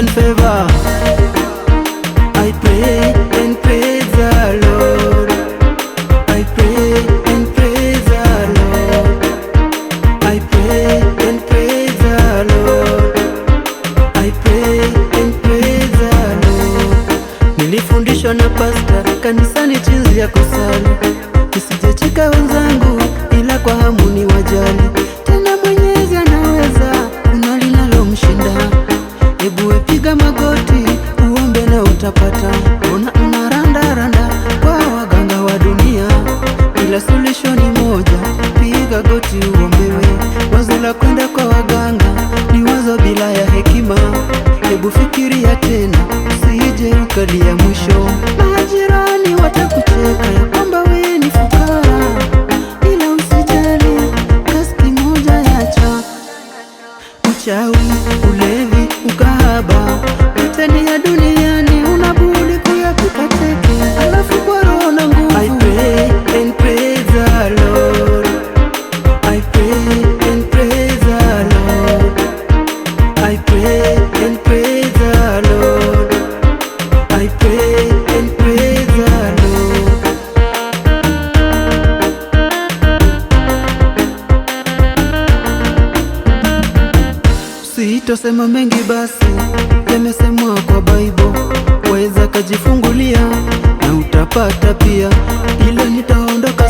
and favor. I pray and praise the Lord. I pray and praise the Lord. I pray and praise the Lord. I pray and praise the Lord. Nilifundishwa na pasta kanisani jinsi ya kusali, nisijecheka wenzangu, ila kwa hamu ni wajali. Tena Mwenyezi anaweza, kuna linalomshinda. Hebu wepiga magoti uombe na utapata. Ona unarandaranda kwa waganga wa dunia, ila suluhisho ni moja, piga goti uombewe. Wazo la kwenda kwa waganga ni wazo bila ya hekima. Hebu fikiria tena, usije ukalia mwisho. Majirani watakucheka ya kwamba wewe ni fukara, ila usijali, kaski moja yacha uchawi, ulevi, ukahaba, yote ni ya duniani, unabudi kuyapiga teke, alafu kwa roho na nguvu. I pray and praise the Lord. I pray and praise the Lord. I pray and praise the Lord. I pray and praise the Lord. Sitosema mengi basi, yamesemwa kwa Bible, waweza kajifungulia na utapata pia, ila nitaondoka.